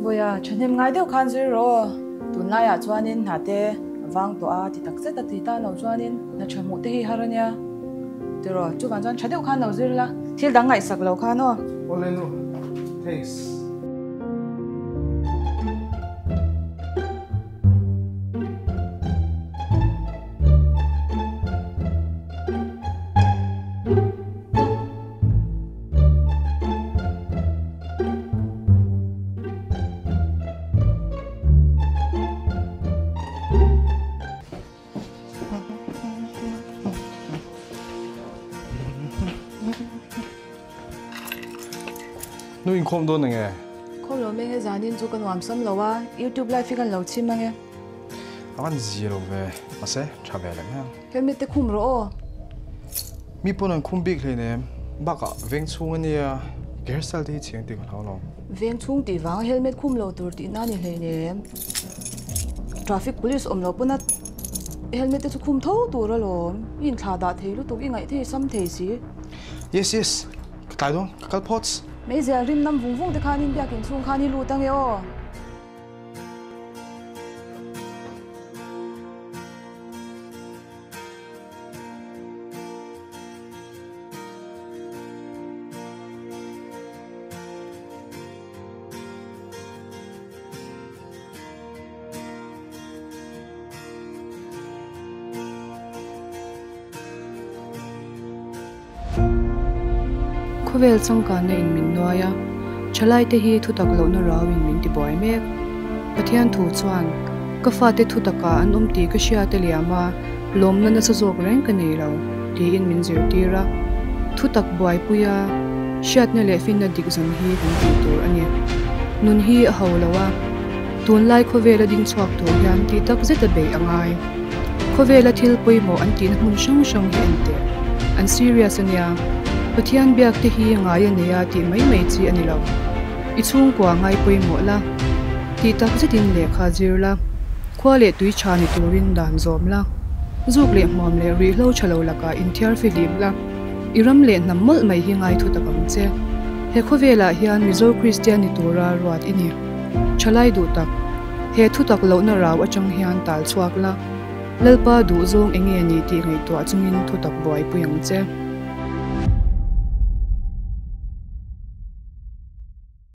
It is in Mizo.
Vawiha thahnem ngai deuh khan zir rawh aw. Tunlaiah chuanin hna te a vang tawh a, ti tak zet a ti ta lo chuanin hna tha hmuh te hi har a nia. Tiraw, chuvang chuan tha deuh khan lo zir la, thil dang ngaihsak lo khan aw. Awle nu, thanks. Nu inkhawm dawn enge? Khawm lo meng e zanin chu ka nuam sam lo a, YouTube live hi kan lo chhim ange. A van zia lo ve, mahse tha ve leh mai ang. Helmet te khum rawh aw. Mi pawn an khum bik hleinem, bakah veng chhung ania, ka hairstyle te hi chheng tih ka hlau lo. Veng chhung tih vanga helmet khum lo tur tihna a ni hleinem. Traffic police awm lo pawn a helmet te chu khum tho tur alawm, i inthlah dah thei lutuk, i ngaih thei sam thei si. Yes yes, ka tlai dawn, ka kal phawts. Meizial rim nam vung vung te khanin biakin chhung khan i lut ange aw. Khawvel changkanna in min nuai a, thalaite hi thutak lohna rau in min tibuai mek. Pathian thu chuan, Ka fate thutakah an awm tih ka hriat a liam a, lawmna nasa zawk reng ka nei lo, tiin min zirtir a. Thutak buaipui a, hriatna leh finna dik zawm hi kan tih tur a ni. Nun hi a ho lo a, tunlai khawvela ding chhuak tur hian tih tak zeta beih a ngai. Khawvela thil pawimawh an tihna hmun hrang hrang hi en teh. An serious a nia. Pathian biak te hi ngai a nei a tih mai mai chi a ni lo. I chhungkua ngai pawimawh la. Tih tak zetin lehkha zir la. Khua leh tui tha ni turin dan zawm la. Zuk leh hmuam leh ruihhlo tha lo lakah inthiar fihlim la. I ram leh hnam mawlh mai hi ngai thu tak ang che. He khawvelah hian Mizo Kristian ni tura ruat i ni. Thalai duh tak. He thutak lohna rau atang hian tal chhuak la, Lalpa duhzawng enge ni tih ngaihtuah chungin thutak buaipui ang che.